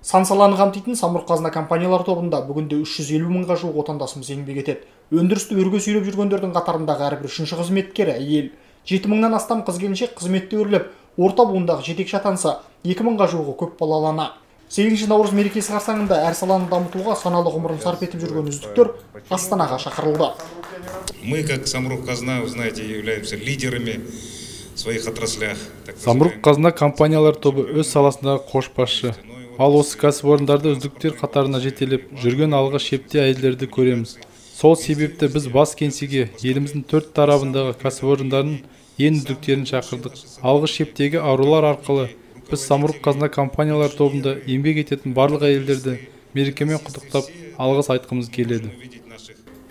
Сан саланы қамтитын Самұрық-Қазына компаниялар тобында бүгінде 350 мыңға жуық отандасымыз еңбек етеді. Өндірісті өрге сүйреп жүргендердің қатарындағы әрбір үшінші қызметкер әйел. 7 мыңнан астам қыз-келіншек қызметте өрлеп, орта буындағы жетекші атанса, 2 мыңға жуығы көп балалы ана. 8 наурыз мерекесі қарсаңында әр саланы дамытуға саналы ғұмырын сарп етіп жүрген үздіктер Астанаға шақырылды. Мы, как Самрук-Казна, вы знаете, являемся лидерами в своих отраслях. Самұрық-Қазына компаниялар тобы өз саласындағы көшбасшы. Ал осы кәсіпорындарды үздіктер қатарына жетелеп жүрген алғы шепте әйелдерді көреміз. Сол себепті біз бас кеңсеге еліміздің төрт тарабындағы кәсіпорындардың ең үздіктерін шақырдық. Алғы шептегі арулар арқылы біз Самұрық-Қазына компаниялар тобында еңбек ететін барлық әйелдерді мерекемен құттықтап, алғыс айтқымыз келеді.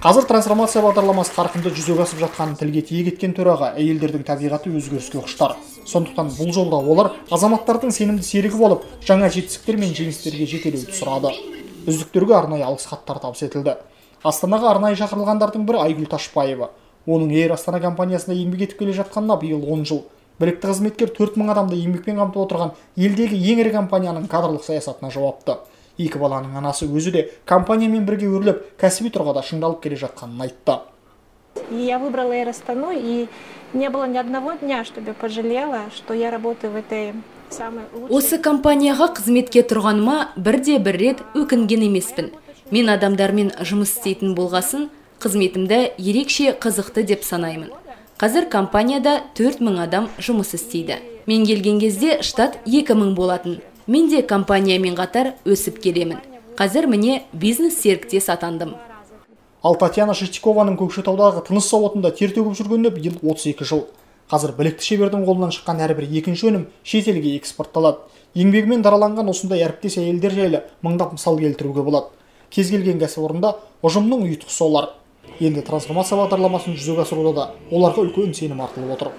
Қазір трансформация бағдарламасы қарқынды жүзеге асып жатқанын тілге тиек еткен төраға әйелдердің табиғаты өзгеріске құштар. Сондықтан бұл жолда олар азаматтардың сенімді серігі болып, жаңа жетістіктер мен жеңістерге жетелеуді сұрады. Үздіктерге арнайы алғыс хаттар табыс етілді. Астанаға арнайы шақырылғандардың бірі Айгүл Ташбаева. Оның Эйр Астана компаниясында еңбек етіп келе жатқанына биыл 10 жыл. Білікті қызметкер 4000 адамды еңбекпен қамтып отырған елдегі ең ірі компанияның кадрлық саясатына жауапты. Екі баланың анасы өзі де компаниямен бірге өрлеп, кәсіби тұрғыда шыңдалып келе жатқанын айтты. И я выбрала Эйр Астану, и не было ни одного дня, чтобы я пожалела, что я работаю в этой самой лучшей. Осы компанияға қызметке тұрғаныма бірде бір рет өкінген емеспін. Мен адамдармен жұмыс істейтін болғасын, қызметімді ерекше қызықты деп санаймын. Қазір компанияда 4000 адам жұмыс істейді. Мен келген кезде штат 2000 болатын. Мен де компаниямен қатар өсіп келемін. Қазір міне бизнес серіктес атандым. Ал Татьяна Шестикованың Көкшетаудағы тыныс зауытында тер төгіп жүргеніне биыл 32 жыл. Қазір білікті шебердің қолынан шыққан әрбір екінші өнім шетелге экспортталады. Еңбегімен дараланған осындай әріптес әйелдер жайлы мыңдап мысал келтіруге болады. Кез келген кәсіпорында ұжымның ұйытқысы олар. Енді трансформация бағдарламасын жүзеге асыруда да оларға үлкен сенім артылып отыр.